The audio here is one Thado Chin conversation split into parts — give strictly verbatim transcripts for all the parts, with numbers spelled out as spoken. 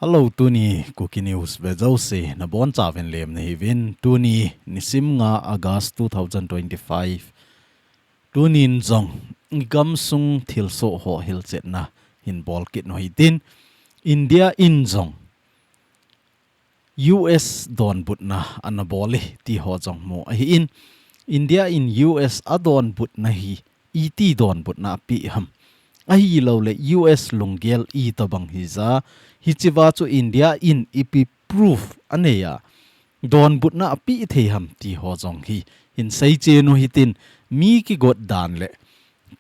Hello, tuni Kuki News ve jouse nabonchauvin lemna hiuvin, tuni nisim nga August two thousand twenty-five. Tunin jong igamsung thilsoh ho hilchetna hin bol kit u hitin, India in jong U S donbutna ana bol e ti ho jong mu ahin, India in U S adonbutna hi iti donbutna apeh ham, ahilouleh U S lunggel itobang hija, hichea chu India in ipi proof anei a donbutna apeh thei ham ti ho jong hi hin seichen u hitin, mi kigot dan le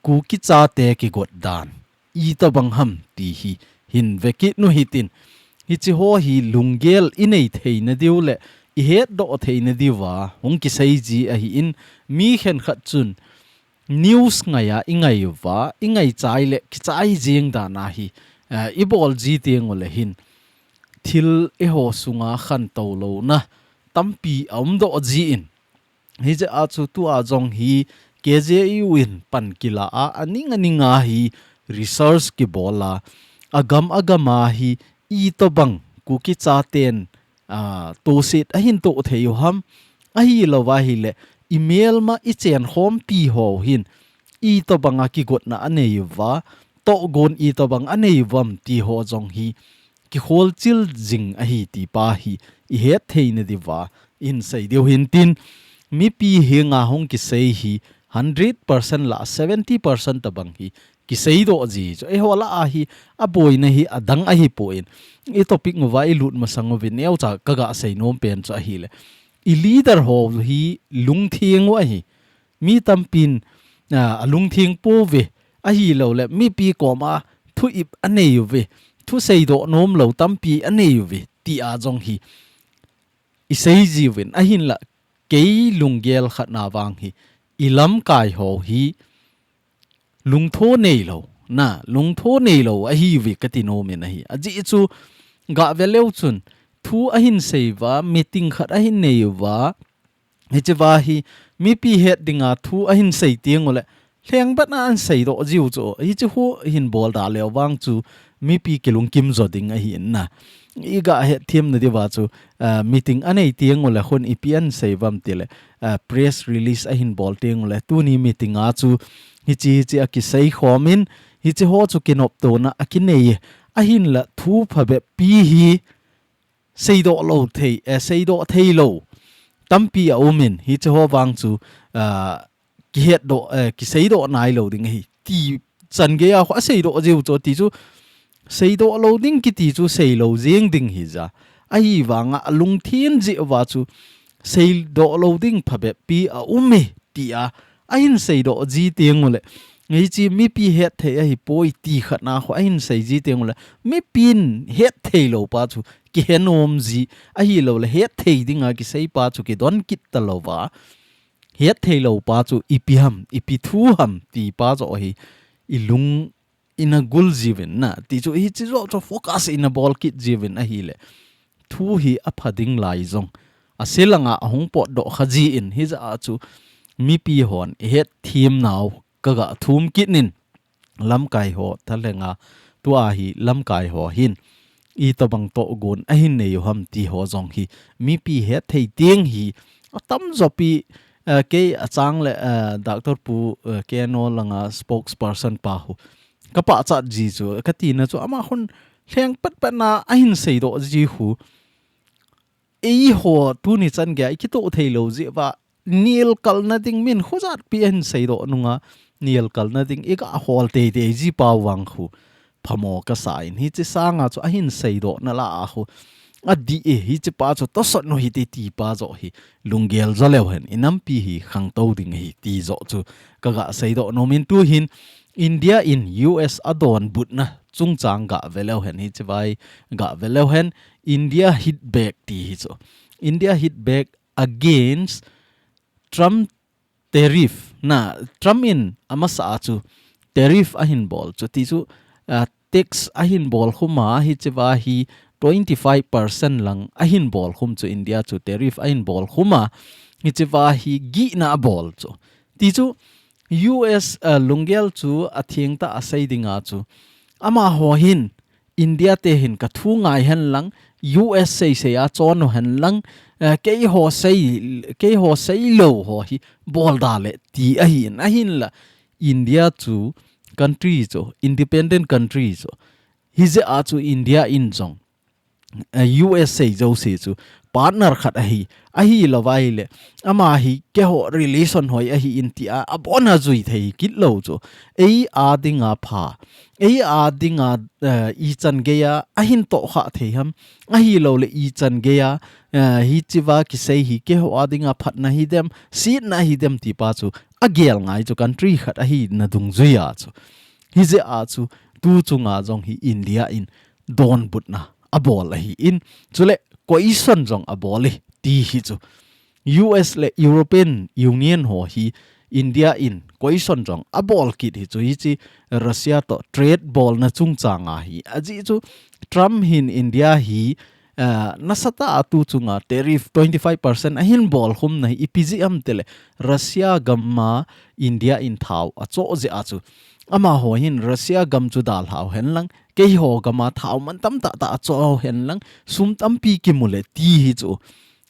Kuki chate kigot dan itobang ham ti hi hin vekit u hitin, hiche ho hi lunggel inei theina diu le ihetdoh theina diuva hung kiseiji ahin, mi khenkhat chun news ngaia ingai uva, ingaichai le kichai jeng dan ahi, eh, ibol ji teng ule hin thil eiho sunga khantou louna tampi aumdoh jin, hichea chu tua jong hi K J U in pan kila a, aning aninga hi research kibol a, agam agama hi itobang Kuki chaten, ah, toset ahin toh thei u ham, ahilouva ahile imelma ichenkhompi ho hin itobanga kigotna anei uva, tohgon itobang anei uvam ti ho jong hi kikholchil jing ahi ti pa hi ihet theina diuva hin sei diu hintin, mipi henga hung kisei hi hundred percent lah seventy percent tobang hi kiseidoh ji chu eiho lah a hi aboina hi adang ahipon, i topic uva ilut masang uvin neocha kaga seinom pen chu ahile, i leader ho hi lungtheng u ahi. Mi tampin, ah, alungtheng pouve, ahilouleh mipi koma thu ip anei uve, thu seidoh nomlou tampi anei uve tia jong hi isei jiuvin, ahinlah kei lunggel khatna vang hi ilamkai ho hi lungtho neilou, na, lungtho neilou ahiuve kati nomin ahi. Ajeh chu gah veleu chun thu ahin sei uva, meeting khat ahin nei uva, hichea hi mipi het dinga thu ahin sei teng ule lhengbatna ahin seidoh jiu chu, hiche ho hin bolda leu vang chu mipi kilungkim jo ding ahi na. Iga hetthemna diuva chu, ah, meeting anei teng ule khun ipi ahin sei uvam tile, ah, press release ahin bol teng ule tuni meeting a chu hiche hiche akisei khomin, hiche ho chu kinoptona akinei, ahinlah thu phabep pi hi seidoh lou thei, eh, seidoh theilou tampi aumin, hiche ho vang chu, ah, kihetdoh, eh, kiseidoh nailou ding ahi ti chan geia khu aseidoh jiu chu, ti chu seidoh lou ding kiti chu seilou jeng ding hija, ahivanga alungthim jeh uva chu seidoh lou ding phabep pi aume tia ahin seidoh ji teng ule, hiche mipi hetthei ahipoi ti khatna khu ahin sei ji teng ule, mipin hetthei lou pa chu kihenom ji, ahilouleh hetthei dinga kisei pa chu kidon kit talouva, hetthei lou pa chu ipi ham, ipi thu ham ti pa joh hi ilung ina gul jiuvin na, ti chu hiche joh chu focus ina bol kit jiuvin ahile, thu hi apha ding lai jong ase langa ahung potdoh kha jin, hijeh a chu mipi hon ihetthemnau kaga thum kit in, lamkai ho thalhenga, tua hi lamkai ho hin itobang tohgon ahin nei u ham ti ho jong hi mipi hetthei teng hi atamjo pi, eh, kei achang le, eh, Doctor Pu, eh, K N O langa spokesperson pa khu kapachat ji chu, katina chu ama khun lhengpatpatna ahin seidoh ji khu, eiho tuni chan geia ikitoh theilou jeh uva, nelkalna ding min khojatpi ahin seidoh nunga, nelkalna ding iga hol teitei ji pau vang khu phamo kasan, hiche sanga chu ahin seidohna lah a khu adih e, hiche pa chu tosot u hite ti pa joh hi lunggel jo leu hen inampi hi khangtou ding ahi ti joh chu kaga seidoh nomin, tuhin India in U S adonbutna chungchang gah veleu hen, hichea hi gah veleu hen, India hit back ti hi chu, India hit back against Trump tariff na, Trump in amasa a chu tariff ahin bol chu, ti chu, ah, tax ahin bol khum a, hichea hi twenty five percent lang ahin bol khum chu, India chu tariff ahin bol khum a, hichea hi gihna abol chu, ti chu U S, ah, lunggel chu athengtah a sei dinga chu, amaho hin India te hin ka thu ngai hen lang, U S sei sei a chon u hen lang, eh, kei ho sei, kei ho sei lo ho hi bol da le ti ahi in, ahin la India chu country chu, independent country chu. Hi je a chu India in jong, eh, U S sei jo se chu partner khat ahi, ahi lo vai le, ama hi kei ho relation hoi ahi in ti a, a bon a jui thei kit lo chu. Ei a ding a pha, ei a ding a, eh, i chan gei a, a hin to kha thei ham, ahi lo le i chan gei a, eh, hi chiva kisei hi kei ho a ding a phatna hi dem, sitna hi dem ti pa chu, a gel ngai chu country khat ahi na dung jui a chu. Hi je a chu, tu chunga jong hi India in donbutna a bol ahi in, chule question jong a bol e ti hi chu. U S le European Union ho hi India in question jong a bol kit hi chu hi chi Russia to trade bolna chungchang a hi. A ji chu Trump hin India hi, ah, nasatah a tu chunga tariff twenty five percent a hin bol khum na hi ipi ji am tile Russia gam a India in thau a cho je a chu. Ama ho hin Russia gam chu dal hau hen lang, kei ho gam a thau man tam tah tah a cho hau hen lang, sum tampi kimu le ti hi chu.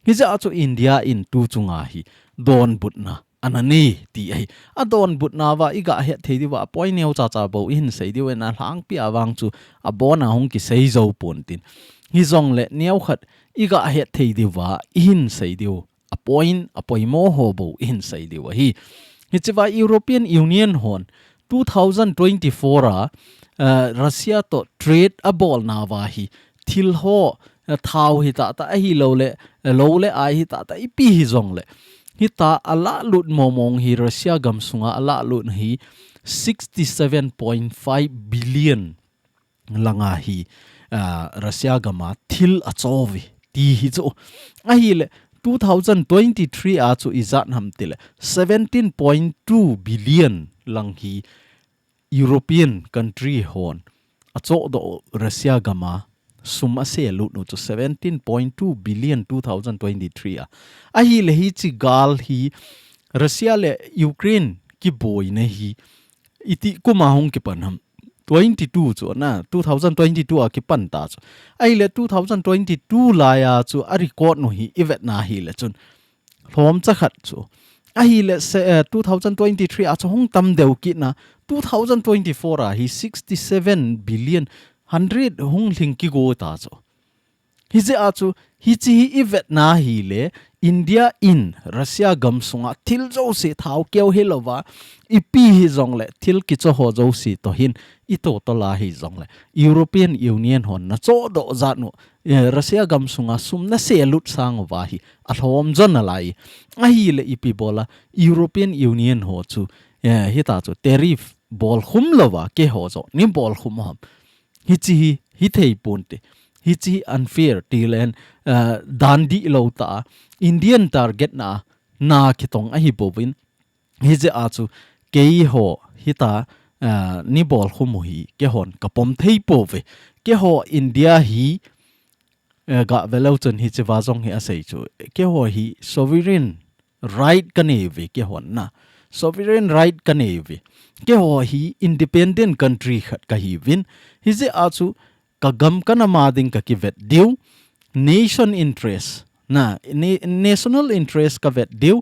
Hi ja chu India in tu chunga hi donbutna ana nei ti ahi. A donbutna va i ga het thei diu va a point neo cha cha bo i hin sei diu en a lhangpi a vang chu a bon a hung kisei zo pon tin. Hi jong le neo khat i ga het thei diu va i hin sei diu. A point, a poimo ho bo i hin sei diu ahi. Hi chiva European Union hon two thousand twenty-four a, eh, Russia to trade a bolna va hi thil ho, eh, thau hi tah tah ahi lo le, eh, lo le ai hi tah tah ipi hi jong le. Hi ta a la lut momong hi Russia gam sunga a la lut hi sixty seven point five billion langa hi, ah, Russia gam a thil a cho ve ti hi chu. Ahi le two thousand twenty-three a chu i jat ham tile seventeen point two billion lang hi European country hon a cho do Russia gam a sum a se lut nu chu seventeen point two billion two thousand twenty-three a. Ahi le hi chi gal hi Russia le Ukraine kiboi na hi iti kum a hung kipan ham. Twenty-two chu na, two thousand twenty-two a kipan ta chu. Ahi le two thousand twenty-two lai a chu a record nu hi i vet na hi le chun. Lhom cha khat chu. Ahi le se, eh, two thousand twenty-three a chu hung tam deu kit na, two thousand twenty-four a hi sixty seven billion hundred hung hling kigo ta chu. Hi je a chu, hi chi hi i vet na hi le, India in Russia gam sunga thil jo se thau keu hi lo va, ipi hi jong le, thil kicho ho jo se to hin, i to to la hi jong le, European Union hon na cho do jat nu, eh, Russia gam sunga sum na se lut sang u va hi a lhom jo na lai. Ahi le ipi bola European Union ho chu, eh, hi ta chu tariff bol khum lo va ke ho jo ni bol khum ham. Hi chi hi, hi thei pon te. Hi chi hi unfair ti len, eh, dan di lo ta. Indian target na, na kitong ahi bovin. Hi je a chu kei ho hi ta, ah, ni bol khum u hi, kei hon ka pom thei po ve. Kei ho India hi, eh, ga ve leu chun hi chiva jong hi a sei chu. Kei ho hi sovereign right ka nei ve kei hon na. Sovereign right ka nei ve. Kei ho hi independent country khat ka hi vin. Hi je a chu ka gam ka nam a ding ka kivet diu, nation interest, na, na-, national interest ka vet diu,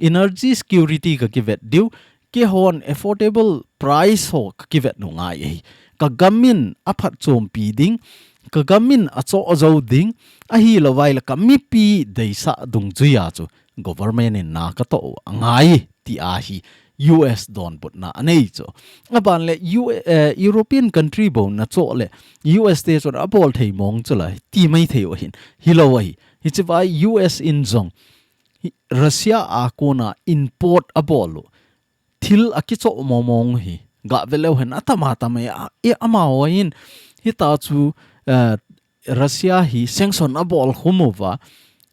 energy security ka kivet diu, kei hon affordable price ho ka kivet nu ngai ahi. Ka gam in a phatchompi ding, ka gam in a cho a jo ding, ahi lo vai le ka mipi deisah dungjui a chu government in na ka to u a ngai ti ahi U S donbutna a nei chu. A ban le U-, eh, European country bo na cho le U S te chun a bol thei mong chu la ti mai thei u hin. Hi lo ahi. Hi chi vai U S in jong hi Russia a kona import a bol u. Thil a kicho mo mong hi. Ga ve leu hen a tam a tam e a, e ama ho hin. Hi ta chu, eh, Russia hi sanction a bol khum u va.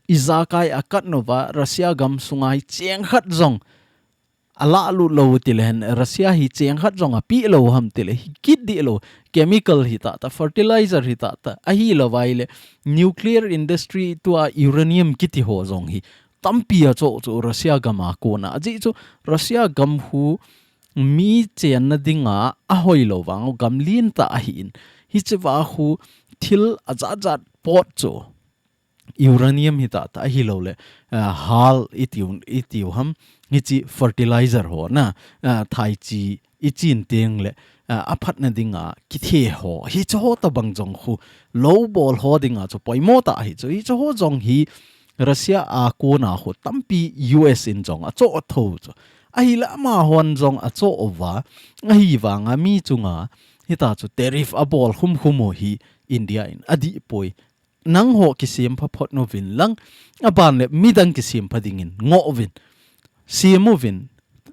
I za kai a kat nu va Russia gam sunga hi cheng khat jong a la lut lo ti le hen, Russia hi cheng khat jong a pi lo ham ti le, hi kit di lo, chemical hi ta ta, fertilizer hi ta ta, ahi lo vai le, nuclear industry tua uranium kiti ho jong hi, tampi a cho chu Russia gam a kona. A ji chu Russia gam hu mi chenna dinga a hoi lo vang, gam lin ta ahi in. Hiche va khu thil ajat jat pot chu uranium hi tata ahi lo le, uh, hal itiu, itiu ham, hichi fertilizer ho na, uh, thaichi ichin teng le, uh, aphatna dinga kithe ho, hiche ho tabang jong khu lo bol ho dinga chu poimo ta hi chu, hiche ho jong hi Russia a kona khu tampi U S in jong acho tho chu. Ahile amahon jong acho uva, ahivanga mi chunga hita chu tariff abol khum khum u hi India in adih poi. Nangho kisem pha phot uvin lang, aban le midang kisem pha dingin ngoh uvin, sem uvin,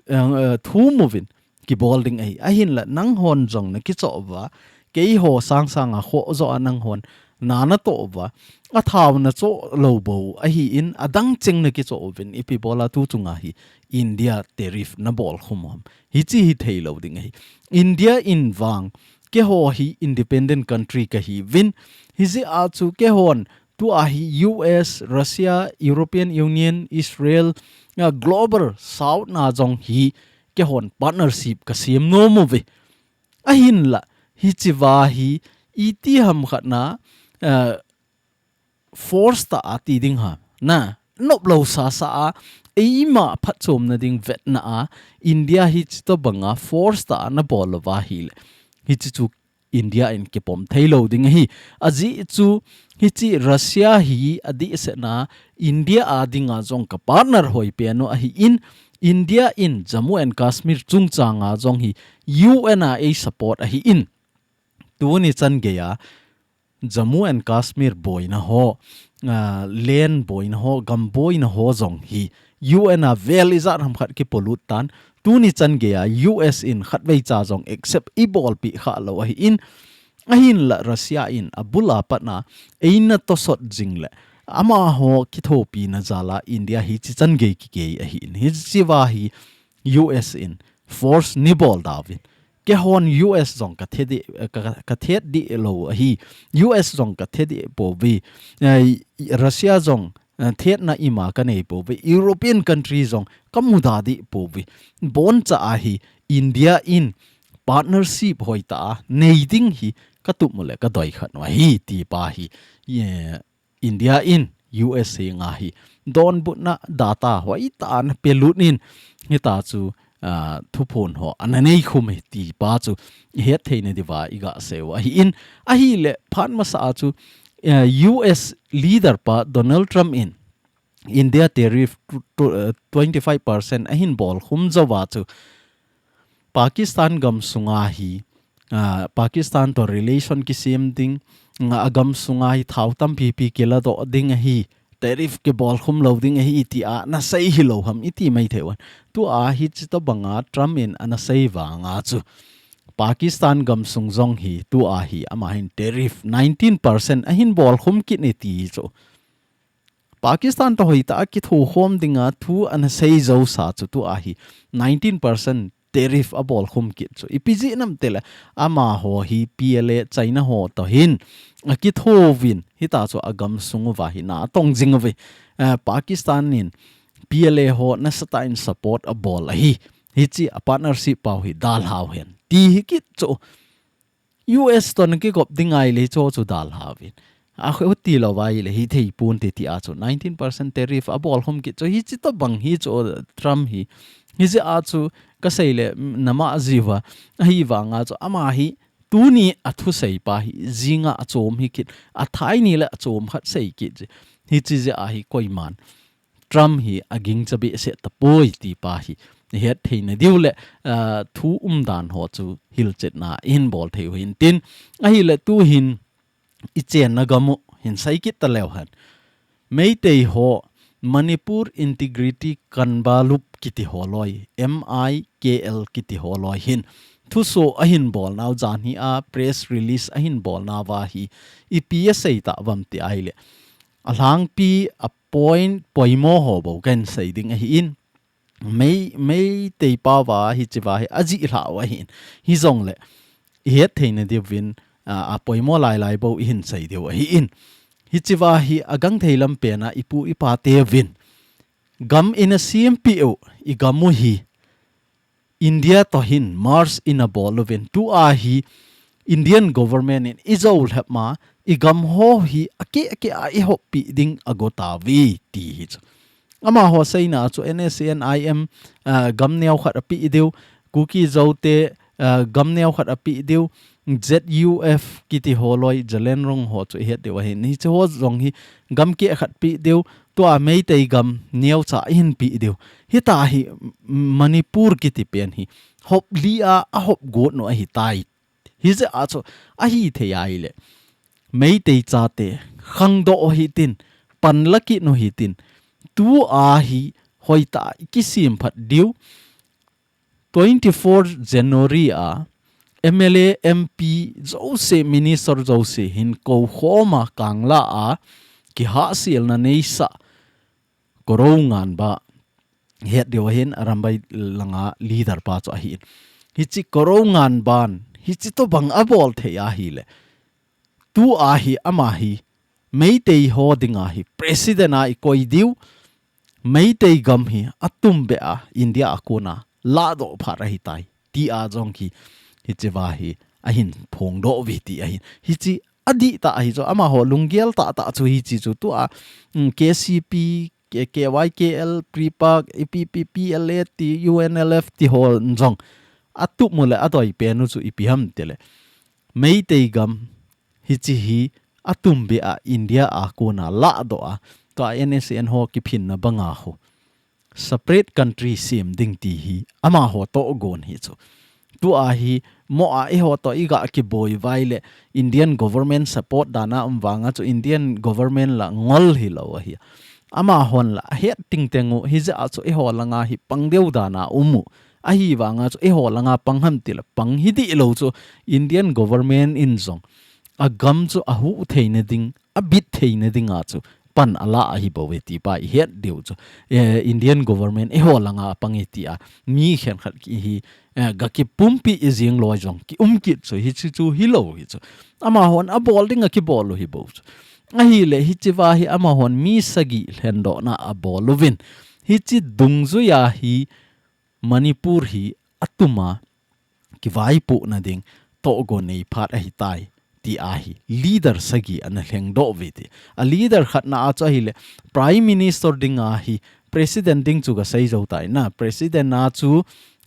eh, eh, thum uvin, kibol ding ahi. Ahinla nanghon jong nakicho uva, keiho sangsanga khoh jo a nanghon nana to uva, athau nacho lo bou ahin, adang cheng nakicho uvin, ipi bola tu chunga hi India tariff nabol khum u ham. Hichi hithei lo ding ahi. India in vang, keiho hi independent country kahiuvin, hijeh a chu keihon tua hi U S, Russia, European Union, Israel, uh, Global South na jong hi keihon partnership kasem nom uve. Ahinla, hiche va hi iti ham khat na, uh, force ta ati ding ha. Na, nop lo sasa a, eima phatchomna ding vetna a, India hichi tobanga force ta nabol uva hile. Hichi chu India in kipom thei lo ding ahi. Ajeh chu hichi Russia hi adihsetna India a dinga jong ka partner hoi pen u ahin, India in Jammu and Kashmir chungchanga jong hi U N a ei support ahin. Tuni chan geiya Jammu and Kashmir boina ho, ah, land boina ho, gam boina ho jong hi U N a vel ijat ham khat kipolut tan, tuni chan geiya U S in khatvei cha jong accept ibolpi kha lo ahin, ahinla Russia in abula patna eina tosot jing le amaho kithopina jala India hichi chan gei kigei ahin, hichi va hi U S in force neibol dauvin. Keihon U S jong kathe di, ka, kathe di lo ahi. U S jong kathe di pouve. Eh, Russia jong, eh, thetna ima kanei pouve. European country jong kamuda di pouve. Boncha ahi India in partnership hoitah a nei ding hi katup u le kadoi khat u ahi ti pa hi. Ye, India in U S henga hi donbutna data hoitah a napelut in hita chu, ah, thuphon ho ananei khum e ti pa chu ihet theina diuva igasei u ahin, ahile phat masa a chu, ah, U S leader pa Donald Trump in India tariff tw-, tw-, ah, twenty five percent ahin bol khum jou va chu Pakistan gam sunga hi, ah, Pakistan to relation kisem ding, ah, agam sunga hi thao tampi pi kiladoh ding ahi, tariff kibol khum lo ding ahi tia nasei hilou ham iti maithei uve. Tua hichi tobanga Trump in anasei vanga chu Pakistan gam sung jong hi tua hi ama hin tariff nineteen percent ahin bol khum kit e ti chu. Pakistan to hoitah a kithokhom dinga thu anasei jou sa chu tua hi nineteen percent tariff abol khum kit chu. Ipi jeh ham itile amaho hi P L A China ho to hin akithouvin hita chu agam sung uva hi na atong jing uve. Eh, Pakistan in P L A ho nasatah in support abol ahi. Hichi a partnership pau hi dalhau hen ti hi kit chu. U S to nakikop ding ahile hicho chu dalhauvin. Akhoti lou va ahile hithei ponte tia chu nineteen percent tariff abol khum kit chu hichi tobang hi chu Trump hi. Hijeh a chu kasei le, mm, nama jiuva. Ahivanga chu ama hi tuni athusei pa hi jinga achom hi kit. Athai ni le achom khat sei kit ji. Hichi jeh a hi koiman Trump hi agingcha behseh tapoi ti pa hi ihet theina diu le, ah, thu umdan ho chu hilchetna ihin bol thei u hintin, ahile tuhin ichenna gam u hin sei kit taleu hen. Meitei ho Manipur Integrity Kanbalup kiti ho loi, M I K L kiti ho loi hin thuso ahin bolnau jan hi a press release ahin bolnau va hi ipi asei tauvam ti ahile, alhangpi a point poimo ho bou kahin sei ding ahin, Mei, Meitei pau va hichi va hi ajih lhau ahin. Hijongle ihet theina diuvin, a, apoimo lailai bou ihin sei diu ahin. Hichi va hi agangthei lam pena ipu ipa teuvin gam ina sempeh u, igam u hi India to hin merge ina bol uvin, tua hi Indian government in i jou lhep ma, i gam ho hi a ke a ke a i hop pi ding a go ta ve ti hi chu. Ama ho seina chu N S C N I M, uh, gam neo khat a pi deu, Kuki Zo te, uh, gam neo khat a pi deu, Z U F kiti ho loi, Zeliangrong ho chu i het deu ahin. Hi chu ho zong hi gam ke khat pi deu, tua Meitei gam neo cha i hin pi deu. Hi ta hi Manipur kiti pen hi. Hop li a, a hop got no ahi tai. Hi ze a chu, a hi thei a hi le. Meitei cha te, khang do hi tin, pan la ki no hi tin. Tu a hi, hoi ta, ki sim phat diu. Twenty-four January a, M L A, M P, zo se, minister zo se, hin ko khoma kang la a, ki ha sil na nei sa, Korounganba, het deu ahin Arambai langa leader pa chu ahi in. Hichi Korounganban, hichi to bang a bol thei ahi le. Tu a hi ama hi, Meitei ho ding a hi, president a i koi diu, Meitei gam hi, a tum be a, India a kuna, la do phat ahi tai. Ti a zong ki, hichi va hi, ahin phong do vi ti ahin. Hichi a di ta ahi chu, ama ho lunggel ta ta chu hichi chu, tu a, mm, K C P, K-, K Y K L, PREPAK, I P P, P L A ti, U N L F ti ho zong. A tu mu le, a doi pe nu chu i pi ham te le. Meitei gam, hichi hi, a tum be a India a kuna la do a. Tu a N S C N ho ki phin na banga ho. Separate country sim ding ti hi ama ho to gon hi chu. Tu a hi mo a i ho to i ga ki boi vai le Indian government support dana um vanga chu Indian government la ngol hi lo ahi. Ama hon la a het ting teng u hi za a chu i ho langa hi pang deu dana um u. Ahi vanga chu i ho langa pang ham ti la pang hi di lo chu Indian government in zong. A gam chu a hu thei na ding, a bit thei na ding a chu. pan a la ahi bo ve ti pa i het deu chu. Eh, Indian government i ho langa pang i ti a. Mi khen khat ki hi, eh, ga ki pumpi i zing loi zong ki um kit chu hi chu chu hi lo hi chu. Ama hon a bol ding a ki bol lo hi bo chu. Ahi le hichi va hi ama hon mi sagi hlen do na a bol lo vin. Hichi dungzui a hi Manipur hi a tum a ki vaipu na ding to go nei phat ahi tai ti ahi. Leader sagi ana hleng do ve ti. A leader khat na a chu ahi le Prime Minister ding ahi President ding chu ga sei zo tai na. President a chu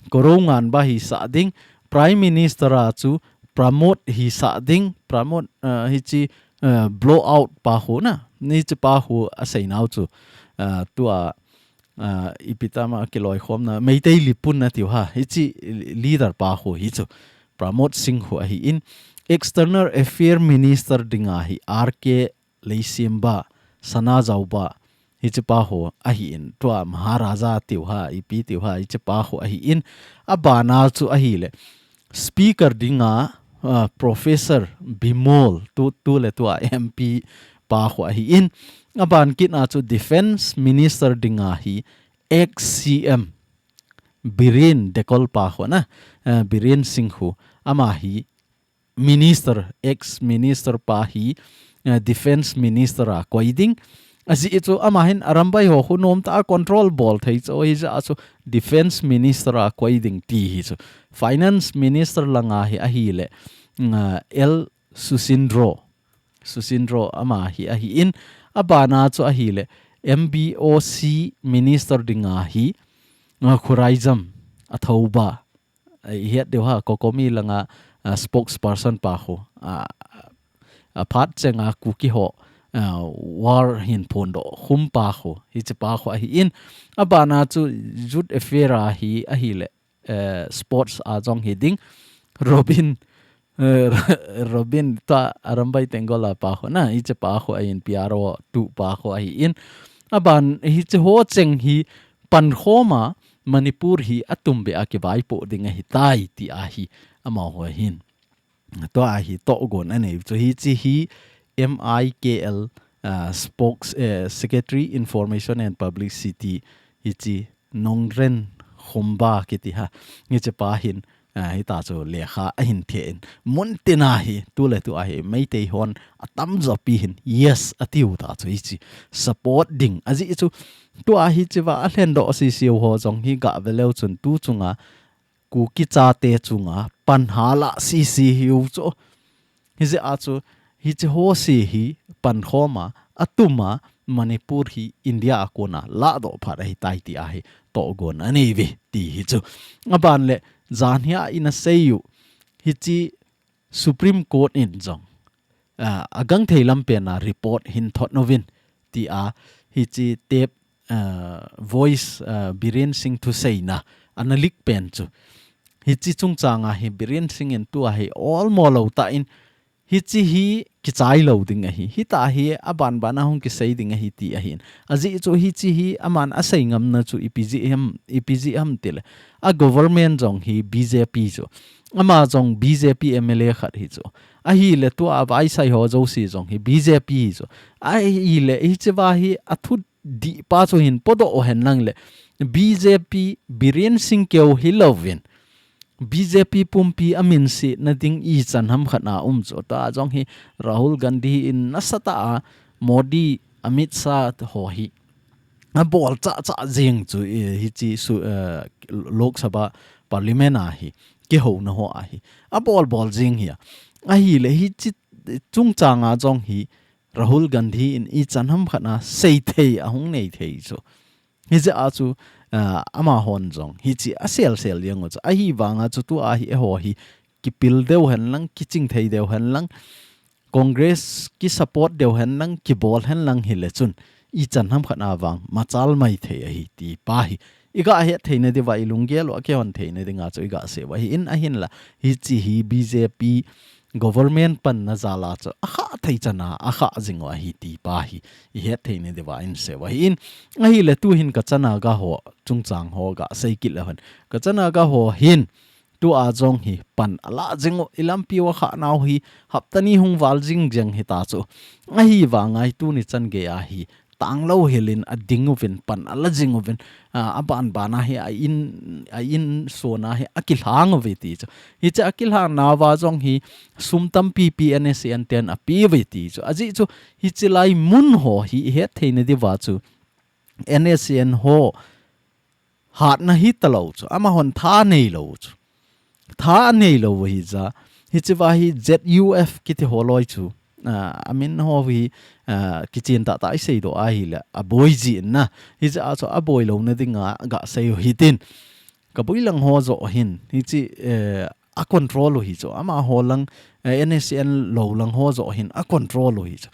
Korounganba hi sa ding. Prime Minister a chu Pramod hi sa ding. Pramod, uh, hichi, uh, blow out pa hu na. Ni chi pa hu a sei nau chu. Uh, tu a uh, i pi tama ki loi khom na, Meitei lipun na tiu ha, hichi leader pa hu hi chu, Pramod Singh hu ahi in, External Affair Minister ding ahi R K Leishemba, Sanajaoba, hichi pa hu ahi in, tua Maharaja tiu ha, i pi tiu ha, hichi pa hu ahi in, a bana chu ahi le, Speaker ding a, uh, Professor Bimol, tu, tu le tu a M P pa hu ahi in, a ban kit a chu Defense Minister ding ahi ex C M Biren Dekol pa hu na, uh, Biren Singh hu, ama hi Minister, ex Minister pa hi, uh, Defense Minister a koi ding, Aji chu ama hin Arambai ho khu nom ta control bol thei chu hi ja chu Defense Minister a koi ding ti hi chu. Finance Minister langa hi ahi le, nga, L Susindro. Susindro ama hi ahi in. A bana chu ahi le M B O C Minister ding ahi, nga, Khuraijam a thoba. I het deu ha, COCOMI langa, uh, spokesperson pa khu, uh, a phat chenga Kuki ho, uh, war hin phon do khum pa khu, hichi pa khu ahi in, a bana chu Youth Affair a hi, ahi le, uh, sports a jong hi ding, Robin, uh, Robin ta Arambai Tenggol a pa khu na, hichi pa khu ahi in P R O tu pa khu ahi in, a ban hichi ho cheng hi, pan khoma Manipur hi a tum be a kivaipo ding ahi tai ti ahi ama ho hin. Tua ahi to gon anei chu hichi hi M I K L, uh, spokes, uh, Secretary Information and Publicity hichi Nongren Khomba kiti ha. Hichi pa hin Ah, hita chu lekha ahin thei in. Mun tina hi, tu le tu ahi, Meitei hon a tamjo pi hin, yes, a tiu ta chu hichi. Support ding, aji chu, tu ahi chi va, a hlen do si si ho jong hi ga veleu chun tu chunga, Kuki chate chunga, pan hala si si hiu chu. Hijeh a chu, hiche ho se hi pankhom a, atum a, Manipur hi India a kona lahdoh phat ahitai ti ahi, tohgon anei uve ti hi chu. Aban le, jan hia ina sei u, hiche Supreme Court in jong, ah, agangthei lampen a report hin thot uvin, ti a, hiche tape, ah, voice, ah, Biren Singh thuseina, ana leak pen chu. Hiche chungchang a hi Biren Singh in tua hi olmo lou tah in, hiche hi kichai lou ding ahi. Hitah hi abanban a hung kisei ding ahi ti ahin. Ajeh chu hiche hi aman asei ngamna chu ipi jeh ham, ipi jeh ham tile, a government jong hi B J P chu. Ama jong B J P M L A khat hi chu. Ahile tua vaisai ho jouse jong hi B J P hi chu. Ahile hiche va hi athu dih pa chu hin podoh hen lang le, B J P Biren Singh keu hilouvin, B J P pumpi amin sehna ding ichan ham khat a um chu. Tua jong hi Rahul Gandhi in nasatah a Modi, Amit Shah ho hi abol chahchah jeng chu, eh, hiche su, eh, Lok Sabha Parliament a hi, kihouna ho a hi, abol bol jeng hi a. Ahile hiche chungchang a jong hi Rahul Gandhi in ichan ham khat a seithei ahung nei thei chu. Hijeh a chu, ah, amahon jong hiche aselsel jeng u chu. Ahivang a chu tua hi eiho hi kipil deu hen lang, kiching thei deu hen lang, Congress kisupport deu hen lang, kibol hen lang hile chun, ichan ham khat a vang machal mai thei ahi ti pa hi. Iga hetthei nadiuva, ilunggel u akihon thei nading a chu iga sei u ahin, ahinla, hiche hi B J P government panna jal a chu akhah thei chan a akhah jing u ahi ti pa hi ihetthei nadiuva insei u ahin. Ahile tuhin Kacha Naga ho chungchang ho ga sei kit leu hen, Kacha Naga ho hin tua jong hi pan ala jing u, ilampi u akhah nau hi hapta ni hung val jing jeng hita chu. Ahivang a hi tuni chan gei a hi tanglou hel in ading uvin, pan ala jing uvin, ah, abanban a hi a in, a in sona hi akilhang uve ti chu. Hiche akilhang nauva jong hi sum tampipi N S C N ten ape uve ti chu. Ajeh chu hiche lai mun ho hi ihetthei nadiuva chu N S C N ho hatna hita lou chu, amahon tha nei lou chu. Tha nei lou u hi ja. Hiche va hi Z U F kiti ho loi chu. Ah, amin ho hi, ah, kichen tahtah isei doh ahile, aboi jin na. Hijeh a chu aboi louna ding a ga sei u hitin. Kaboi lang ho joh hin, hiche, eh, acontrol u hi chu. Amaho lang, eh, N S C N lou lang ho joh hin acontrol u hi chu.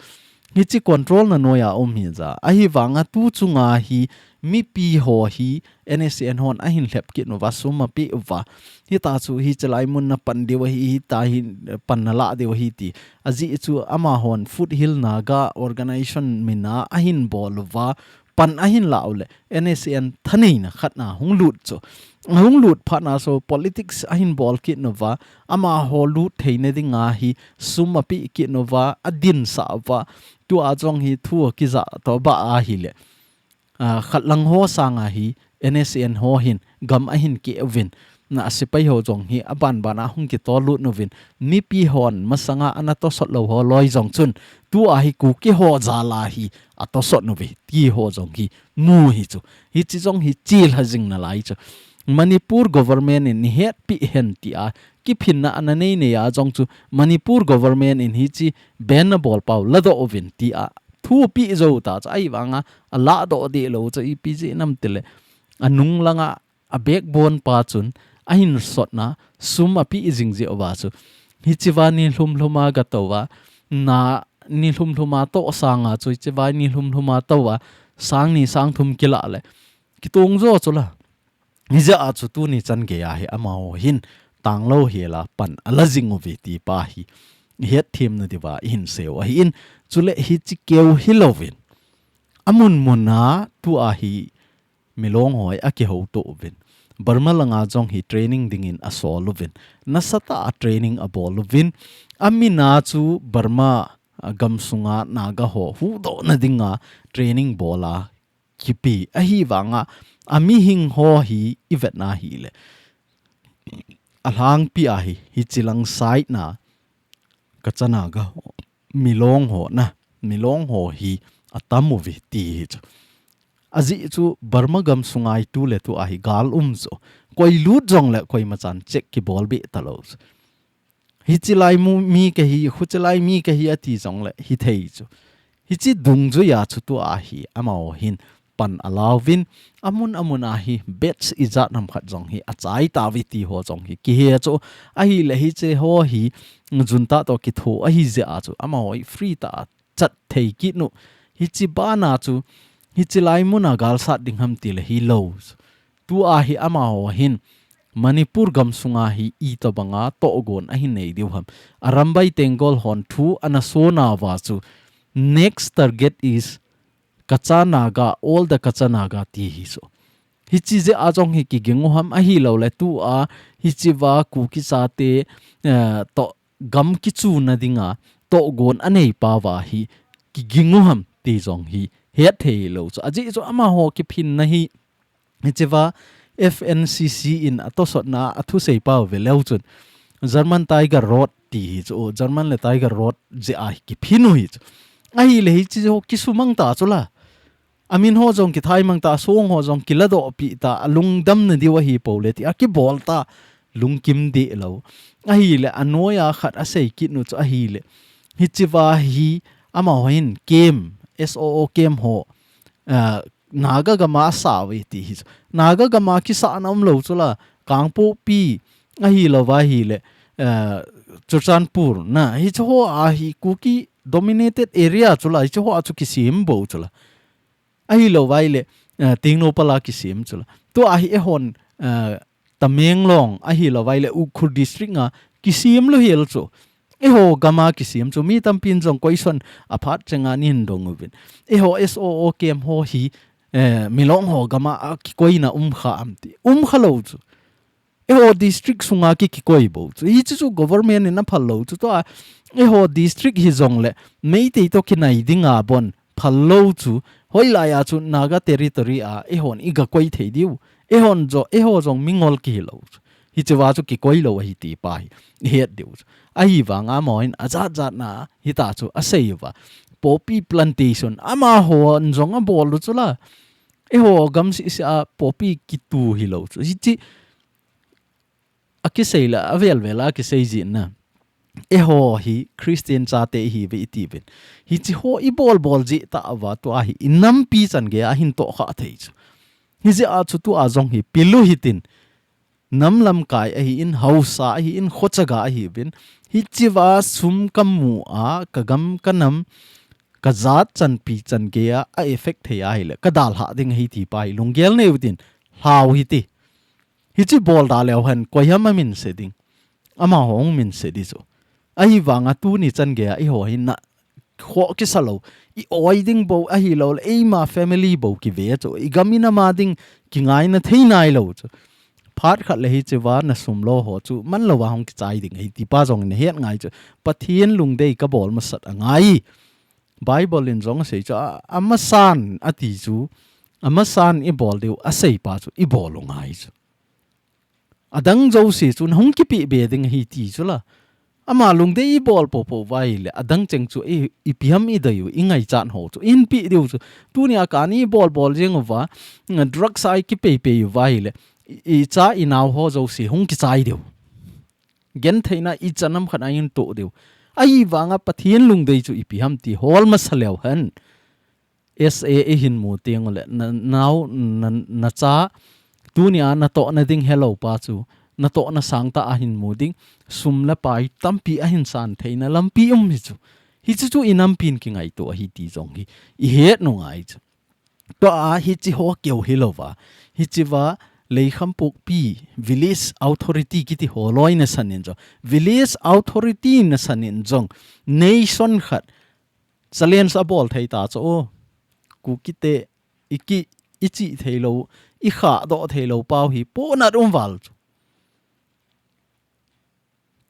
Hiche control na noi a um hi ja. Ahivang a tu chunga hi mipi ho hi N S C N hon ahin lhep kit uva, sum ape uva. Hita chu hiche lai mun na pan diu ahi, hita hi pan na lah diu ahi ti. Ajeh chu amahon Foothill Naga Organization min a ahin bol uva, pan ahin lah u le, N S C N thaneina khat na hung lut chu. Hung lut phat na so politics ahin bol kit uva, amaho lut theina ding a hi sum ape kit uva, adinsah uva, tua jong hi thu akija to ba ahile. Ah, khat lang ho sang a hi N S C N ho hin gam ahin keh uvin, na sepai ho jong hi abanban a hung kitol lut uvin, mipi hon masang a ana tosot lou ho loi jong chun, tua hi Kuki ho jal a hi atosot uve ti ho jong hi mu hi chu. Hiche jong hi chilha jing nalai chu. Manipur government in nei hetpi hen ti a kiphinna ana nei nei a jong chu, Manipur government in hiche ban abol pau ladoh uvin ti a thu ape jou ta chu, ahivang a alahdoh deh lou chu ipi jeh ham tile, anung lang a, a backbone pa chun ahin sotna sum ape jing jeh uva chu, hiche va ni lhum lhum a ga tou a, na ni lhum lhum a toh sang a chu, hiche va ni lhum lhum a tou a, sang ni sang thum kilah le, kitong jo chu la. Hijeh a chu tuni chan gei a hi amaho hin tanglou hel a pan ala jing uve ti pa hi ihet them nadiuva ihin sei u ahin, chule hiche keu hilouvin, amun mun a tua hi Milong ho hi akihouto uvin, Burma lang a jong hi training ding in asol uvin, nasatah a training abol uvin, amin a chu Burma, ah, gam sunga Naga ho huhdoh na ding a training bol a kipe, ahivang a, amihing ho hi ivet na hile, alhangpi a hi, hiche lang side na, Kacha Naga ho, Milong ho na, Milong ho hi atam uve ti hi chu. Ajeh chu Burma gam sunga hi tu le tu a hi gal um chu. Koi lut jong le koima chan check kibol be ta lou chu. Hichi lai mu, mi kahi, huchi lai mi kahi ati jongle, hithei chu. Hichi dungjuia chu tua hi, amaho hin pan alauvin, amun amun a hi, batch ijat ham khat jong hi, achai tauve ti ho jong hi, kihe chu, ahile hiche ho hi, junta to kitho, ahi jeh a chu, amaho hi free tah a, chat thei kit nu. Hichi bana chu, hichi lai muna galsat ding ham tile hilou. Tua hi amaho hin, Manipur gam sunga hi itobanga tohgon ahin nei diu ham. Arambai Tenggol hon thu ana sonauva chu, next target is Kacha Naga, all the Kacha Naga ti hi chu. Hichi jeh a jong hi kiging u ham ahilouleh tua, hichiva Kuki chate, eh, to gam kichuna dinga, tohgon anei pauva hi, kiging u ham ti jong hi, hetthei lou chu. Ajeh chu amaho kiphinna hi, hichiva F N C C in atosotna a thusei pau veleu chun, German Tiger Rod ti hi chu, German le Tiger Rod jeh a hi kiphin u hi chu. Ahile hichi ho kisumang ta chu la. Amin ho jong kithaimang ta, asong ho jong kiladoh pi ta, alungdam na diu ahi pole ti, akibol ta, lungkim deh lou. Ahile, anoiya khat asei kit nu chu ahile. Hichiva hi, amaho hin, camp, S O O camp ho, ah, Naga gama asauve ti hi chu. Naga gama kisahna umlou chu la, Kangpokpi, ahilouva ahile, ah, Churachandpur, na, hichi ho a hi Kuki dominated area chu la, hichi ho a chu kisem bou chu la. Ahilouva ahile, eh, Tengnoupal a kisem chu la. Tua hi eihon, eh, Tamenglong ahilouva ahile Ukhrul district a kisem lou hel chu. Eiho gama kisem chu mi tampin jong koison aphat chenga nin dong uvin. Eiho S O O camp ho hi, eh, Milong ho gama a kikoina umkha am ti. Umkha lou chu. Eiho district sunga ki, kikoi bou chu. Hichi chu government in aphal lou chu. Tua, eiho district hijongle, Meitei to kinai dinga bon, phal lou chu. Hoilaiya chu Naga territory a, eihon iga koi thei diu. Eihon jo, eiho jong mingol kihi lou chu. Hichiva chu kikoi lou ahi ti pa hi. Ihet diu chu. Ahivanga amaho hin ajat jat na, hita chu asei uva. Poppy plantation, amahon jong abol u chu la. Eiho gam sisi a poppy kitu hilou chu. Hichi, akisei la, avel vel a kisei jin na. Eiho hi Christian chate ihiuve iti uvin. Hichi ho ibol bol jeh tah uva tua hi inampi chan geiya ahin tohkhah thei chu. Hijeh a chu tua jong hi pil u hitin. Nam lamkai ahin, haosa ahin, khochaga ahiuvin. Hichiva sum kamu a, kagam kanam, kajat chanpi chan geiya a effect thei ahile. Kadalhah ding ahi ti pa hi lunggel nei utin. Lhau hite. Hichi bol da leu hen, koiham amin se ding. Amaho hung min se di chu. Ahivanga tuni chan geiya eiho hi na khoh kisa lou. I oi ding bou ahilouleh, eima family bou kive chu. I gam i nam a ding kingaina thei nailou chu. Phat khat le hichiva na sum lo ho chu, man louva hung kichai ding ahi ti pa jong nahet ngai chu. Pathen lungdei kabol masat angai. Bible in jong asei chu, a, amasan ati chu, amasan ibol diu asei pa chu, ibol u ngai chu. Adang jouse chu, nahung kipe be ding ahi ti chu la. Ama lungdei ibol popo uva ahile, adang cheng chu i, ipi ham idei u, ingaichat ho chu, ihin pe diu chu. Tunia kani bol bol jeng uva, drugs a ikipei pei uva ahile, i, icha inao ho jouse hung kichai diu. Gentheina ichan ham khat a ihin toh diu. Ahivanga Pathen lungdei chu ipi ham ti hol masa leu hen. S A ihin mu teng uleh, na, nao, na, nacha, tunia natohna ding helou pa chu, natohna sangtah a hin mu ding, sum le pai tampi ahin san theina lampi um hi chu. Hichu chu inampin kingaito ahi ti jong hi, ihet u ngai chu. Tua hichi ho keu hilouva, hichiva Leikham Pokpi, village authority kiti ho loi nasan in jong, village authority nasan in jong, nation khat, challenge abol thei ta chu o. Kukite, iki, ichi thei lou, ikhah doh thei lou pau hi, ponat um val chu.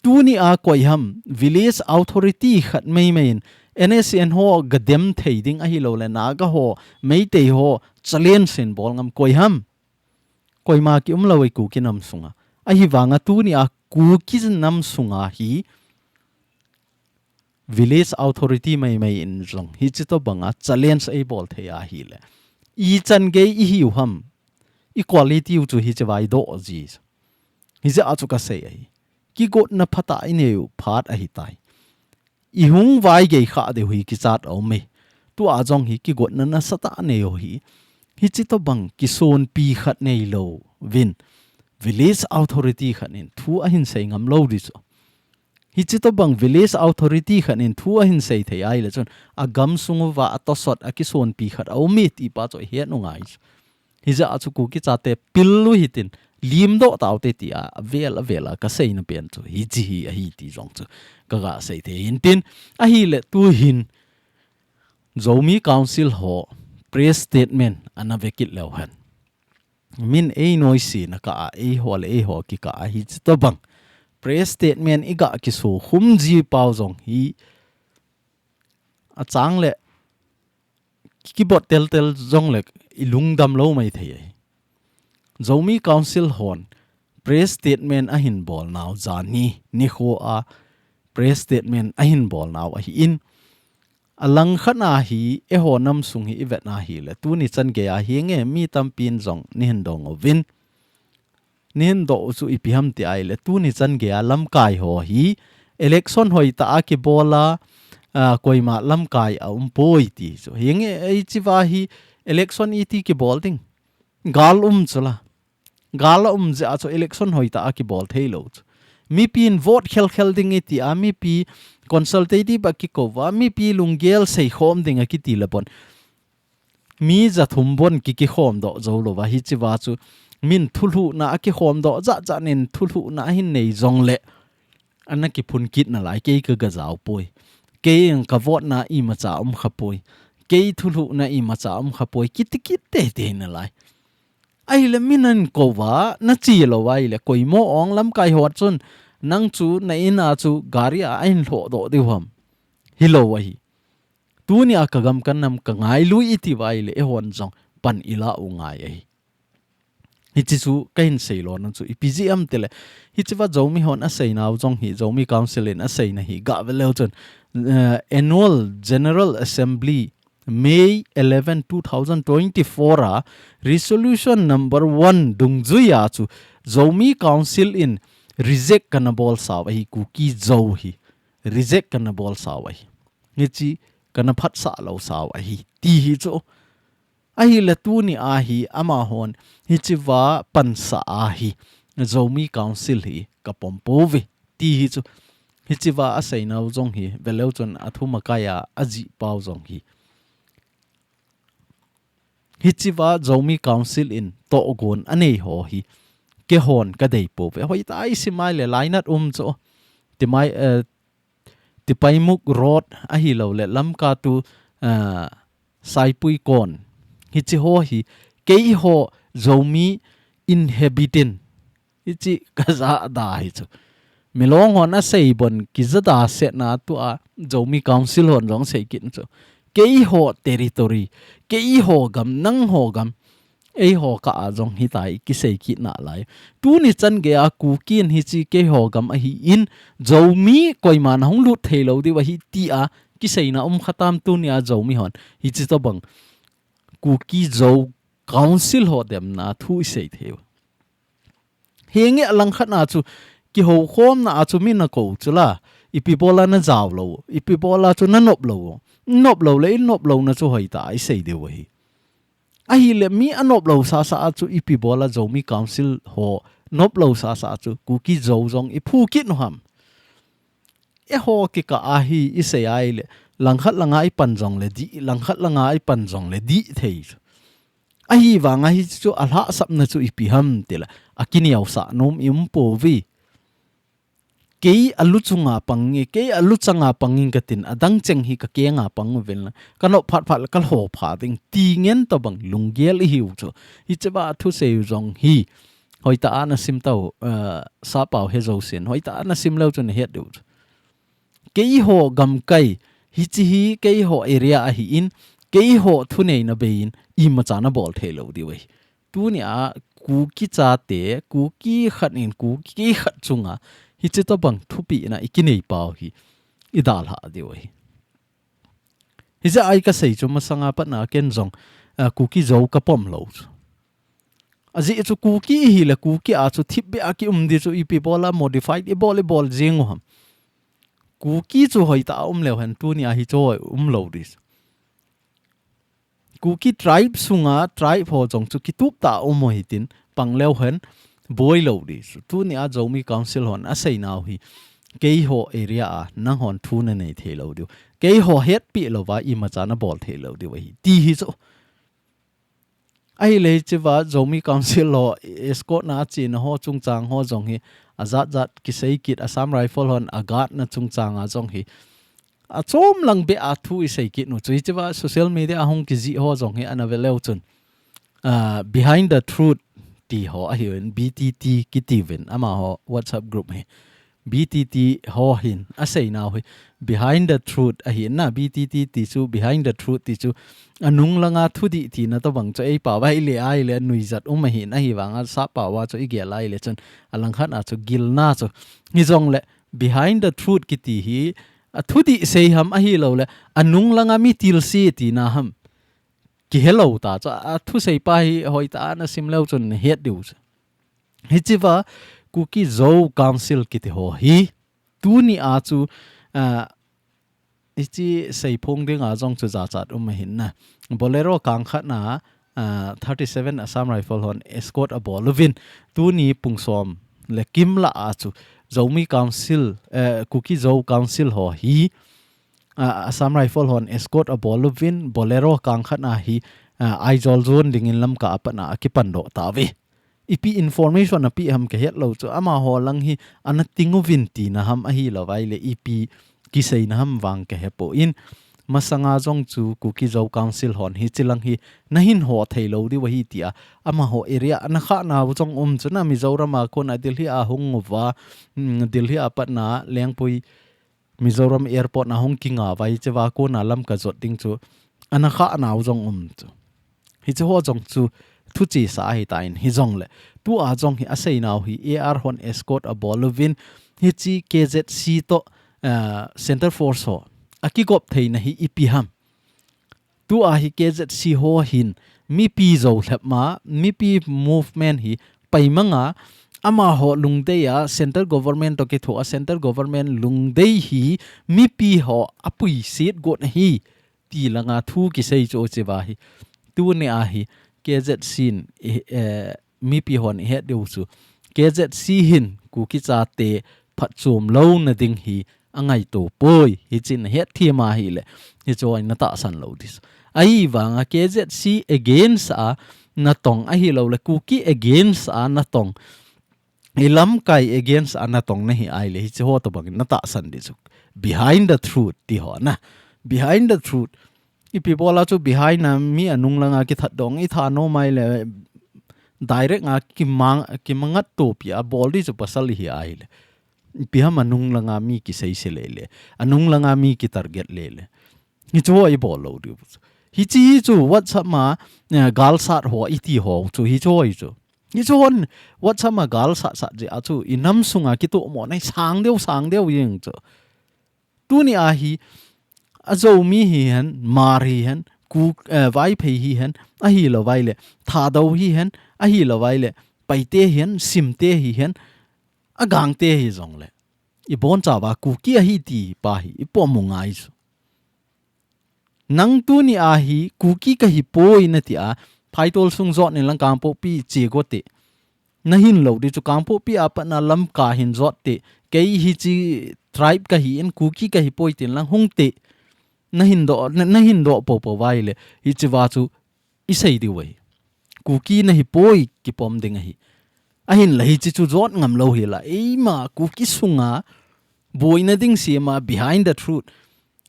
Tunia koiham, village authority khat meimei in, N S C N ho gadem thei ding ahilouleh, Naga ho, Meitei ho, challenge in bol ngam koiham. Koima ki umlou e Kuki nam sunga. Ahivanga tunia Kuki nam sunga hi village authority meimei in jong hichi tobanga challenge eibol thei ahile. Ichan gei ihiu ham. I quality u chu hichiva idoh ji. Hijeh a chu kasei ahi. kigotna phatah inei u phat ahitai. Ihung vaigei kha diu hi kichat a um e. Tua jong hi kigotna nasatah nei u hi. Hichi tobang kisonpi khat neilou vin village authority khat in thu ahin sei ngam lou di chu. Hichi tobang village authority khat in thu ahin sei thei ahile chun, agam sung uva atosot a kisonpi khat a um e ti pa chu ahet u ngai chu. Hijeh a chu Kuki chate pil u hitin, limdoh taute tia avel avel a kaseina pen chu hichi hi ahi ti jong chu kaga sei thei hintin, ahile tuhin Zomi Council ho press statement ana vekit leu hen. Min ei noise na kah a, eiho le eiho kikah a hichi tobang press statement iga kiso khum ji pau jong hi achang le kibot teltel jong le ilungdam lou mai thei ahi. Zomi Council hon press statement ahin bol nau, janhi nikho a press statement ahin bol nau ahin, alangkhat na hi eiho nam sung hi ivet na hile tuni chan gei a hi nge mi tampin jong neihin dong uvin. Neihin doh u chu ipi ham ti ahile tuni chan gei a lamkai ho hi election hoitah a kibol a, a, koima lamkai a um poi ti chu. Hi nge hichi va hi election iti kibol ding. Gal um chu la. Gal a um jeh a chu election hoitah a kibol thei lou chu. Mipin vote khelkhel ding iti a, mipi consultative a kikou va, mipi lunggel seikhom ding a kiti le bon. Mi jathum bon ki, kikhom doh jou lou va, hichi va chu min thulhuhna a kikhom doh jat jat nin thulhuhna ahin nei jong le ana kiphun kit nalai, kei kaga jao poi. Kei in ka vote na imacha um kha poi. Kei thulhuhna imacha um kha poi. Kiti kit teitei nalai. Ahile min ahin kou va, nachi lou va ahile, koimo ong lamkai ho chun, nang chu na in a chu gari a ahin lhoh doh diu ham. Hilou ahi. Tuni a ka gam ka nam ka ngailu iti va ahile, eihon jong pan ila u ngai ahi. Hichi chu kahin seilona chu ipi jeh ham tile, hichi va Zomi hon asei nau jong hi, Zomi Council in asei na hi, ga ve leu chun, eh, Annual General Assembly May eleven, two thousand twenty-four a resolution number one dungjui a chu Zomi Council in reject kana bol sau ahi, Kuki Zo hi reject kana bol sau ahi. Hichi kana phatsah lou sau ahi. Ti hi chu. Ahile tuni a hi amahon hichi va pansa a hi Zomi Council hi ka pom pouve. Ti hi chu. Hichi va asei nau jong hi ve leu chun athum akai a ajih pau jong hi. Hichi va Zomi Council in tohgon anei ho hi keihon ka dei pouve. Hoitah a isim ahile lainat um chu. Timai, eh, Tipaimukh Road ahilou le Lamka to, eh, Saipui kon. Hichi ho hi keiho Zomi inhabitant. Hichi ka jada hi chu. Milong hon asei bon kija da setna tua Zomi Council hon jong sei kit chu. Keiho territory, keiho gam, nangho gam, eiho kah a jong hitia i kisei kit nalai. Tuni chan gei a Kuki in hichi keiho gam ahin, Zomi koiman ahung lut thei lou diu ahi tia kiseina um kha tam tuni a Zomi hon. Hichi tobang Kuki Zo Council ho demna thu isei thei u. Hinge alangkhat na chu, kihoukhomna a chu mi nakou chu la, ipi bola najao lou, ipi bola chu nanop lou, nop lou le, inop louna chu hoitah a isei diu ahi. Ahile mi anop lou sasa a chu, ipi bola Zomi Council ho nop lou sasa a chu, Kuki Zo jong iphu kit u ham. Eiho kikah a hi isei ahile, langkhat langa ipan jong le dih, langkhat langa ipan jong le dih thei chu. Ahivanga hichu alhahsapna chu ipi ham tile, akineosah nom i um pouve. Kei alu chunga pang nge, kei alu changa pang nge katin, adang cheng hi ka kenga pang uvin la, ka nop phat phat le ka lho pha ding, ti ngen tobang lunggel ihiu chu. Hichi va thusei u jong hi, hoitah a nasim tau, eh, Sapau Hejousen, hoitah a nasim leu chu nahet diu chu. Keiho gamkai, hichi hi keiho area ahin, keiho thuneina bei in, imacha nabol thei lou diu ahi. Tuni a Kuki chate, Kuki khat in Kuki khat chunga, hichi tobang thupehna ikinei pau hi, idalha diu ahi. Hijeh a i kasei chu masanga patna ken jong, ah, Kuki Zo kapom lou chu. Ajeh chu Kuki ihi le Kuki a chu thipbeh a kium di chu ipi bol a modified ibol ibol jing u ham. Kuki chu hoitah a um leu hen tuni a hichu hoi um lou di chu. Kuki tribe sunga tribe ho jong chu kitup tah a um u hitin pang leu hen boi lou di chu. Tuni a Zomi Council hon asei nau hi keiho area a nanghon thu nanei thei lou diu. Keiho hetpi louva imacha nabol thei lou diu ahi. Ti hi chu. Ahile hichea Zomi Council ho escort na achena ho chungchang ho jong hi ajat jat kisei kit Assam Rifle hon agatna chungchang a jong hi. Achom lang beh a thu isei kit nu chu hichea social media a hung kijih ho jong hi ana ve leu chun. Ah, Behind the Truth ti ho ahiuvin B T T kitiuvin amaho WhatsApp group hi. B T T ho hin asei nau hi Behind the Truth ahi na. B T T ti chu Behind the Truth ti chu anung langa thudih tina tobang chu eipao a ahile ahile nuijat um ahin ahivanga sappao a chu igel a ahile chun alangkhat a chu gilna chu. Hijongle Behind the Truth kiti hi athudih sei ham ahilou le anung langa mi tilsi tina ham. Kihelou ta chu athusei pa hi hoitah a nasim leu chun nahet diu chu. Hichea Kuki Zo Council kiti ho hi tuni a chu, ah, hiche seiphong dinga jong chu jachat um ahin na. Bolero kangkhat na, ah, thirty seven Assam Rifle hon escort abol uvin tuni pung som le kim lah a chu Zomi Council, eh, Kuki Zo Council ho hi, ah, Assam Rifle hon escort abol uvin Bolero kangkhat na hi, ah, Aizawl zone dingin Lamka a pat na akipan doh tauve. Ipi information apeh ham kahet lou chu amaho lang hi ana ting uvin tina ham ahilou vaile ipi kiseina ham vang kahe poi. Masanga jong chu Kuki Zo Council hon hiche lang hi nahin ho thei lou diu ahi tia amaho area ana khah nau jong um chu na Mizoram a kona Delhi a hung uva, mm, Delhi a pat na Lengpui Mizoram airport na hung kinga uva hichea kona Lamka jot ding chu ana khah nau jong um chu. Hiche ho jong chu thuchesa ahitan hijongle tua jong hi asei nau hi A R hon escort abol uvin hiche K Z C toh, ah, Center Force ho akigop theina hi ipi ham. Tua hi K Z C ho hin mipi jou lhep ma, mipi movement hi paimanga, amaho lungdei a, central government toh kitho a, central government lungdei hi mipi ho apuisit got ahi, ti langa thu kisei chu hichea hi. Tuni a hi K Z C in, eh, eh, mipi hon ihet diu chu. K Z C hin Kuki chate phatchom louna ding hi angaito poi, hiche nahet them ahile, hichu hi natahsan lou di chu. Ahivanga K Z C against a natong ahilou le, Kuki against a natong, ilamkai against a natong nahi ahile, hiche ho tobang natahsan di chu. Behind the truth ti ho na. Behind the truth. Ipi bola chu behind a mi anung langa kithat dong, itha nom ahile, direct a kimang, kimangat topi a bol di chu pasal ihi ahile. Ipi ham anung langa mi kiseise lele. Anung langa mi kitarget lele. Hichu ho ibol lou diu. Hiche hi chu WhatsApp ma, eh, galsat ho iti ho chu hichu ho hi chu. Hichu hon WhatsApp ma galsat sat jeh a chu inam sunga kitohmo na hi sang deu, sang deu jeng chu. Tuni a hi, a Zomi hihen, Hmar hihen, Kuk, eh, Vaiphei hihen, ahilou vaile, Thadou hihen, ahilou vaile, Paite hihen, Simte hihen, a Gangte hijongle. Ibonchauva Kuki ahi ti pa hi, ipomo ngai chu. Nang tuni a hi, Kuki kahi poi nati a, phaitol sung jot in lang Kangpokpi che go te. Nahin lou di chu Kangpokpi a pat na Lamka hin jot te. Kei hiche tribe kahi in Kuki kahi poi tin lang hung te. Nahin doh, na, nahin doh popo vaile. Hichea chu isei diu ahi. Kuki nahi poi kipom ding ahi. Ahinla hiche chu jot ngam lou hila. Eima Kuki sunga boina ding sema behind the truth.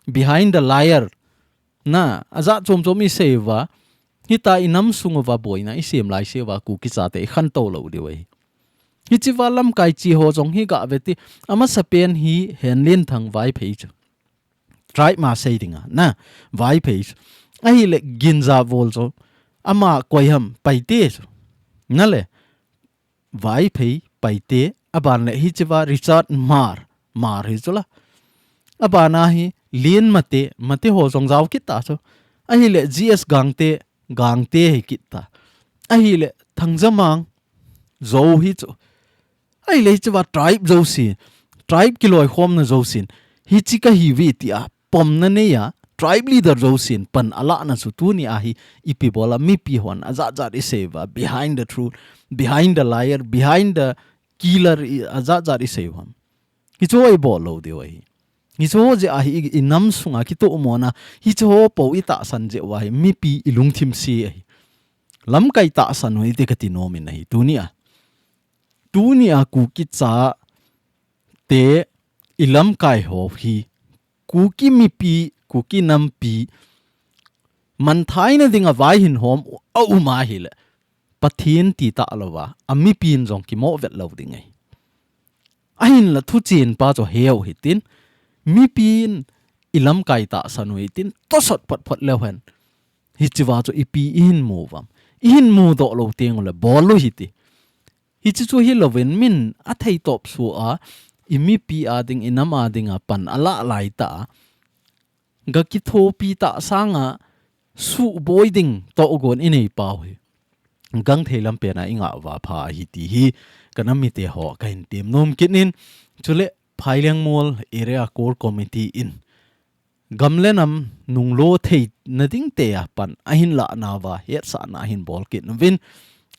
Behind the liar. Na, ajat chom chom isei uva, hita inam sung uva boina isem lai seuva Kuki chate ikhantou lou diu ahi. Hichea lamkai chi ho jong hi gave te, amasapen hi Henlenthang Vaiphei chu. Tribe ma sei dinga, na, Vaiphei chu. Ahile Ginjavol chu, ama koi ham Paite chu. Nale, Vaiphei, Paite, aban le hichea Richard Hmar, Hmar hi chu la. Aban a hi Lian Mate, Mate ho jong jao kit ta chu. Ahile G S Gangte, Gangte hi kit ta. Ahile Thangjamang Zo hi chu. Ahile hiche va tribe Zo sin. Tribe kiloikhomna Zo sin. Hiche kahiuve tia pomna neiya tribe leader Zo sin pan alahna chu tuni a hi ipi bola mipi hon ajat jat isei uva, behind the truth, behind the liar, behind the killer, ajat jat isei uva. Hiche ho ibol lou diu ahi. Hiche ho jeh a hi i, inam sunga kitohmona, hiche ho po itahsan jeh uva hi mipi ilungthim se ahi. Lamkai tahsan u hite kati nom in ahi. Tuni a, tuni a Kuki chate ilamkai ho hi Kuki mipi, Kuki nampi manthaina dinga vai hin hom aum ahile, Pathen ti talouva, amipin jong kimoh vet lou ding ahi. Ahinla thuchen pa chu heu hitin, mipin ilamkai tahsan u hitin, tosot phot phot leu hen. Hiche va chu ipi ihin mu uvam. Ihin mudoh lou teng ule bol u hite. Hiche chu hilouvin min athei topsuh a, imipi a ding, inam a dinga pan alah laitah a, gakithopi tah sanga suhboi ding tohgon inei pau hi gangthei lampen a ingah uva pha ahi ti hi kanam mite ho kahin tem nom kit in. Chule Phailengmol Area Core Committee in gam le nam nunglo theina ding tia pan ahin lahnauva hetsahna ahin bol kit uvin,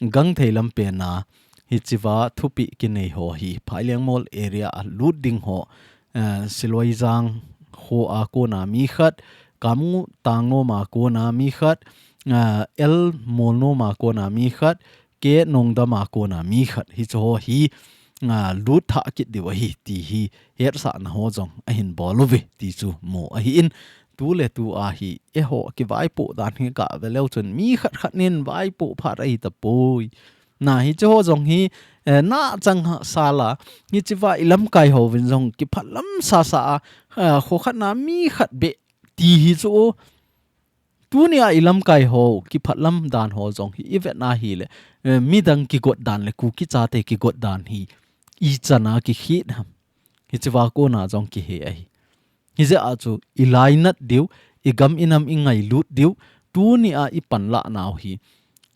gangthei lampen a hiche va thupeh kinei ho hi Phailengmol area a lut ding ho, eh, Siloijang kho a kona mi khat, Kamngu Tangnom a kona mi khat, eh, L Molnom a kona mi khat, K Nongdam a kona mi khat, hiche ho hi, ah, lut thah kit diu ahi ti hi hetsahna ho jong ahin bol uve ti chu mu ahi in, tuletu a hi eiho kivaipoh dan hi gah ve leu chun mi khat khat nin vaipoh phat ahi tapoi. Na hiche ho jong hi, eh, nachang sala, hiche va ilamkai hovin jong kiphatlam sasa a, ah, kho khat na mi khat beh ti hi chu Tuni a ilamkai ho, kiphatlam dan ho jong hi ivet na hile, eh, midang kigot dan le Kuki chate kigot dan hi ichan a kikhet ham. Hiche va kona jong kihe ahi. Hijeh a chu ilainat diu, igam inam ingailut diu, tuni a ipan lahnau hi.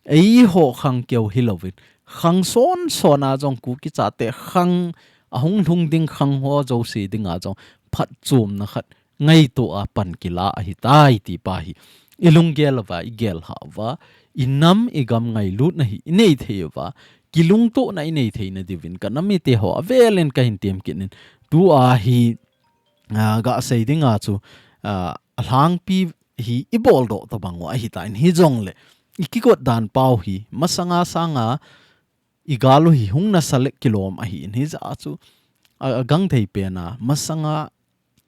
Eiho khangkeu hilouvin, khang son son a jong Kuki chate khang ahung lhung ding khang ho jouse dinga jong phatchomna khat ngaito a pan kila ahitai ti pa hi ilunggel uva, igel hah uva, inam igam ngailutna hi inei thei uva, kilungtohna inei theina diuvin kanam mite ho avelin kahin tem kit in, tua hi, ah, gasei dinga chu, ah, alhangpi hi ibol doh tabang u ahitan, hijongle ikigot dan pau hi masanga sanga igal u hi hung nasa le kilom ahi in, hijeh a chu, a, agangthei pen a, masanga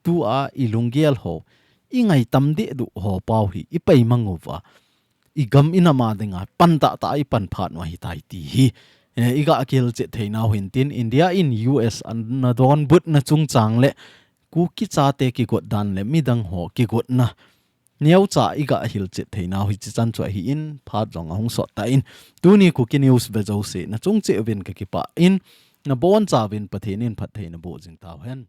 tua ilunggel ho, ingaitam dehduh ho pau hi ipaimang uva, igam inam a dinga pan tahtah a ipan phat u ahitai ti hi, eh, iga kihilchet theinau hintin, India in U S ana donbutna chungchang le Kuki chate kigot dan le midang ho kigotna neocha iga hilchet theinau hichi chan chu ahi in, phat jong ahung sot tan, tuni Kuki News ve jouse nachung cheh uvin kakipah in, nabonchauvin Pathen in phattheina boh jing tauhen.